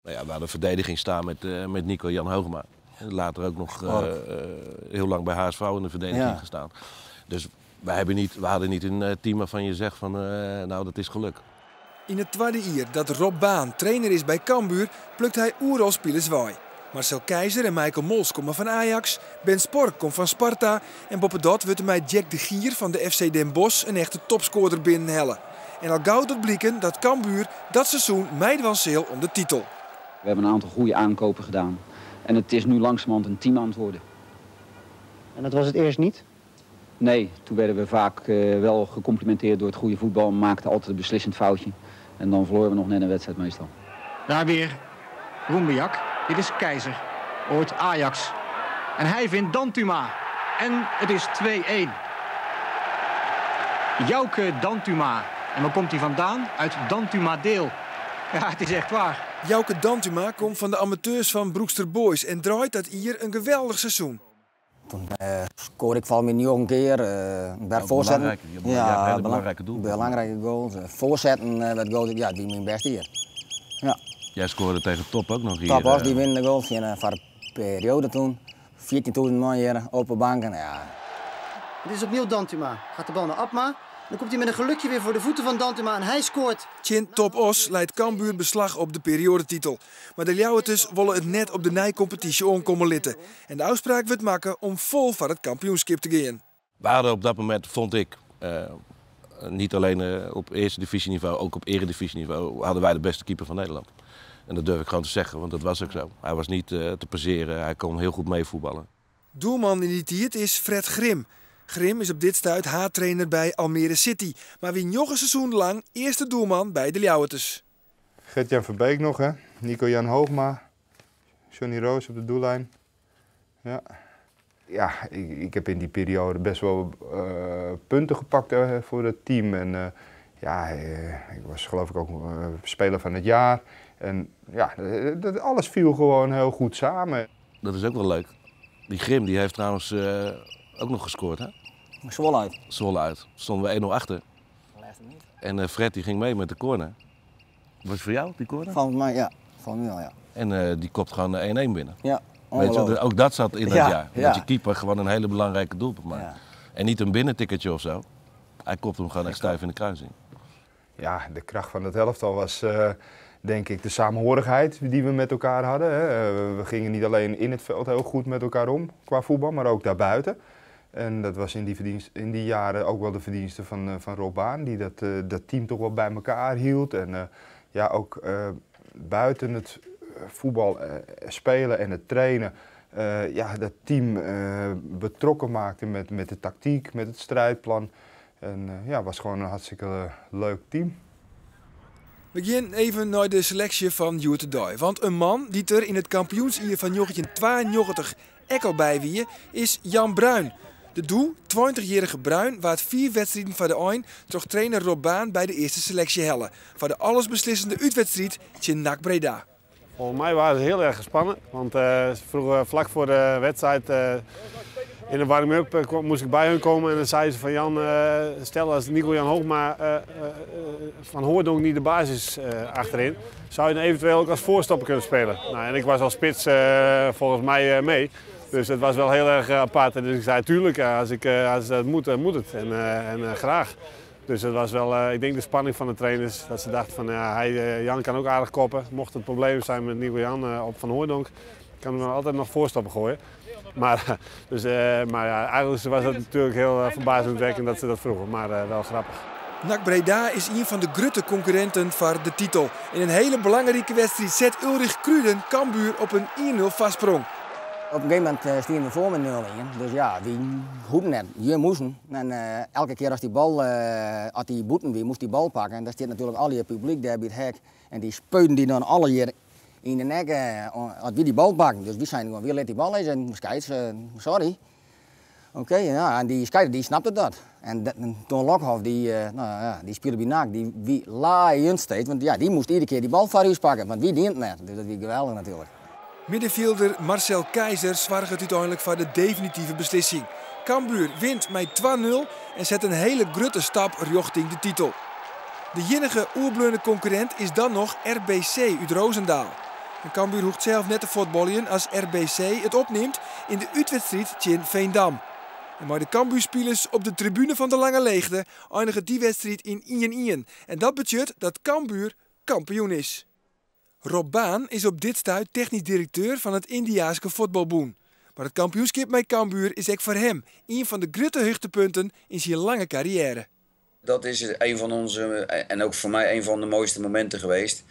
Nou ja, we hadden verdediging staan met Nico Jan Hoogma. Later ook nog heel lang bij HSV in de verdediging gestaan. Dus wij hebben niet, we hadden niet een team waarvan je zegt van, nou, dat is geluk. In het tweede jaar dat Rob Baan trainer is bij Cambuur, plukt hij oeral spelers wei. Marcel Keizer en Michael Mols komen van Ajax, Ben Spork komt van Sparta en boppedat wordt mij Jack de Gier van de FC Den Bosch een echte topscorer binnenhellen. En al gauw doet blikken dat Cambuur dat seizoen meidwan zeel om de titel. We hebben een aantal goede aankopen gedaan en het is nu langzamerhand een team aan het worden. En dat was het eerst niet? Nee, toen werden we vaak wel gecomplimenteerd door het goede voetbal, maakten altijd een beslissend foutje. En dan verloren we nog net een wedstrijd meestal. Daar weer Rumbiak. Dit is Keizer, ooit Ajax. En hij vindt Dantuma. En het is 2-1. Jouke Dantuma. En waar komt hij vandaan? Uit Dantumadeel. Ja, het is echt waar. Jouke Dantuma komt van de amateurs van Broekster Boys en draait dat hier een geweldig seizoen. Toen scoorde ik van mij nu ook een keer. Bij Ook voorzetten. belangrijk. Je hebt Ja, hele belangrijke doelpunten. Belangrijke goals. Voorzetten werd goals, ja, die mijn beste hier. Ja. Jij scoorde tegen Top ook nog hier. Top was die winnende goals in voor de periode toen. 14.000 man hier, open banken. Ja. Dit is opnieuw Dantuma. Gaat de bal naar Abma. Dan komt hij met een gelukje weer voor de voeten van Dantuma en hij scoort. Chin Top Os leidt Cambuur beslag op de periodetitel. Maar de Ljouwerters willen het net op de nijcompetitie onkomen litten. En de afspraak werd maken om vol voor het kampioenschap te gaan. We hadden op dat moment, vond ik, niet alleen op eerste divisieniveau, ook op eredivisieniveau, hadden wij de beste keeper van Nederland. En dat durf ik gewoon te zeggen, want dat was ook zo. Hij was niet te passeren, hij kon heel goed meevoetballen. Doelman in die tijd is Fred Grim. Grim is op dit stuit haattrainer bij Almere City, maar wie nog een seizoen lang eerste doelman bij de Ljouwerters. Gert-Jan Verbeek nog, hè? Nico-Jan Hoogma, Johnny Roos op de doellijn. Ja, ja, ik heb in die periode best wel punten gepakt voor het team. En ik was geloof ik ook speler van het jaar. En ja, dat, alles viel gewoon heel goed samen. Dat is ook wel leuk. Die Grim die heeft trouwens ook nog gescoord, hè? Zwolle uit. Zwolle uit. Stonden we 1-0 achter. En Fred die ging mee met de corner. Was het voor jou, die corner? Van mij, ja. Van mij wel, ja. En die kopt gewoon 1-1 binnen. Ja, Weet je, ongelooflijk. ook dat zat in dat jaar. Dat je keeper gewoon een hele belangrijke doelpunt maakt. En niet een binnentikkertje of zo. Hij kopt hem gewoon echt stijf in de kruising. Ja, de kracht van het elftal was, denk ik, de samenhorigheid die we met elkaar hadden. Hè. We gingen niet alleen in het veld heel goed met elkaar om qua voetbal, maar ook daarbuiten. En dat was in die jaren ook wel de verdienste van Rob Baan, die dat team toch wel bij elkaar hield. En ook buiten het voetbal spelen en het trainen, dat team betrokken maakte met de tactiek, met het strijdplan. En was gewoon een hartstikke leuk team. We gaan even naar de selectie van hjoed-de-dei. Want een man die er in het kampioensjaar van 1992 ek al bij wie is Jan Bruin. De doe, 20-jarige Bruin, waard 4 wedstrijden van de ein troch trainer Rob Baan bij de eerste selectie helle. Voor de allesbeslissende uitwedstrijd tegen NAC Breda. Volgens mij waren ze heel erg gespannen, want ze vroegen vlak voor de wedstrijd in de warming-up moest ik bij hun komen en dan zeiden ze van Jan, stel als Nico Jan Hoogma van Hooijdonk niet de basis achterin, zou je dan eventueel ook als voorstopper kunnen spelen. En ik was als spits volgens mij mee, dus dat was wel heel erg apart. En dus ik zei tuurlijk, als het moet, dan moet het en graag. Dus dat was wel, ik denk de spanning van de trainers, dat ze dachten van ja, Jan kan ook aardig koppen. Mocht het probleem zijn met Nico Jan op Van Hooijdonk, kan hem altijd nog voorstappen gooien. Maar, dus maar ja, eigenlijk was dat natuurlijk heel verbazingwekkend dat ze dat vroegen, maar wel grappig. NAC Breda is een van de grote concurrenten voor de titel. In een hele belangrijke wedstrijd zet Ulrich Kruden Cambuur op een 1-0 vastsprong. Op een gegeven moment stien we voor met 0-1. Dus ja, die hoeven net, je moesten. En elke keer als die bal als die boeten wie, moest die bal pakken. En daar zit natuurlijk al je publiek daar bij het hek. En die spuiten die dan alle hier in de nek als wie die bal pakken. Dus wie zijn gewoon, wie let die bal eens en scheids sorry. Oké, ja, en die scheids die snapte dat. En Ton Lokhoff, die speelde bij NAC, die wie laaiend steeds. Want ja, die moest iedere keer die bal voor huis pakken, want wie dient net. Dus dat was geweldig natuurlijk. Middenvelder Marcel Keizer zorgt uiteindelijk voor de definitieve beslissing. Cambuur wint met 2-0 en zet een hele grote stap richting de titel. De jinnige oerbleune concurrent is dan nog RBC uit Roosendaal. En Cambuur hoecht sels net te fuotbaljen as RBC it opnimt yn de útwedstriid tsjin Veendam. En mei de Cambuurspilers op de tribune fan de Lange Leegte einiget dy wedstriid yn 1-1. En dat betsjut dat Cambuur kampioen is. Rob Baan is op dit stuit technysk direkteur fan it Yndiaaske fuotbalbûn. Mar it kampioenskip mei Cambuur is ek foar him ien fan de grutte hichtepunten yn syn lange karriêre. Dat is een van onze, en ook voor mij een van de mooiste momenten geweest.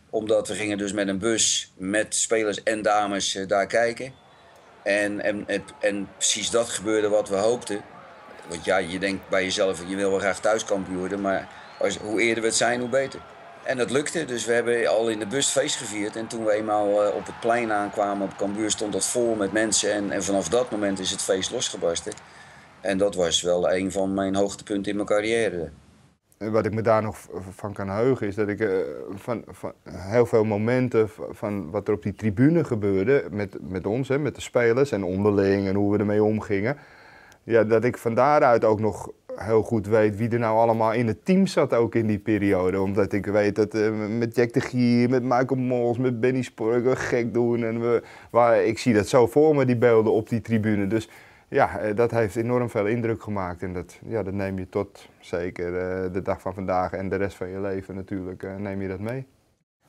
Omdat we gingen dus met een bus met spelers en dames daar kijken. En, en, en precies dat gebeurde wat we hoopten. Want ja, je denkt bij jezelf, je wil wel graag thuiskampioen worden. Maar hoe eerder we het zijn, hoe beter. En dat lukte, dus we hebben al in de bus feest gevierd. En toen we eenmaal op het plein aankwamen op Cambuur, stond dat vol met mensen. En vanaf dat moment is het feest losgebarsten. En dat was wel een van mijn hoogtepunten in mijn carrière. Wat ik me daar nog van kan heugen is dat ik van heel veel momenten van wat er op die tribune gebeurde met ons, hè, met de spelers en onderling en hoe we ermee omgingen. Ja, dat ik van daaruit ook nog heel goed weet wie er nou allemaal in het team zat ook in die periode. Omdat ik weet dat met Jack de Gier, met Michael Mols, met Benny Spork gek doen. En ik zie dat zo voor me, die beelden op die tribune. Dus ja, dat heeft enorm veel indruk gemaakt. En dat neem je tot zeker de dag van vandaag en de rest van je leven natuurlijk, neem je dat mee.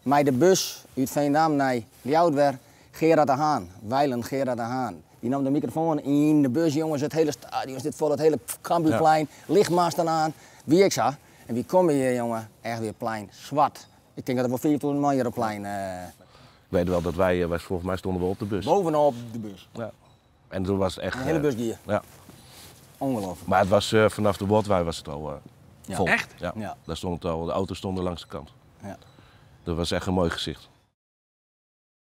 Met de bus uit Veendam naar Ljouwert, Gerard de Haan, wijlen Gerard de Haan. Die nam de microfoon in de bus, jongens, het hele stadion zit vol, het hele Cambuurplein, ja. Lichtmasten aan. Wie ik zag, en wie kom hier, jongen, echt weer plein, zwart. Ik denk dat er wel 4000 man hier op plein. Ik weet wel dat wij, volgens mij stonden we op de bus. Bovenop de bus. Ja. En toen was het echt... Een hele bus hier. Ja. Ongelooflijk. Maar het was vanaf de Wâldwei was het al vol. Echt? Ja. Ja. Daar stond het al, de auto's stonden langs de kant. Ja. Dat was echt een mooi gezicht.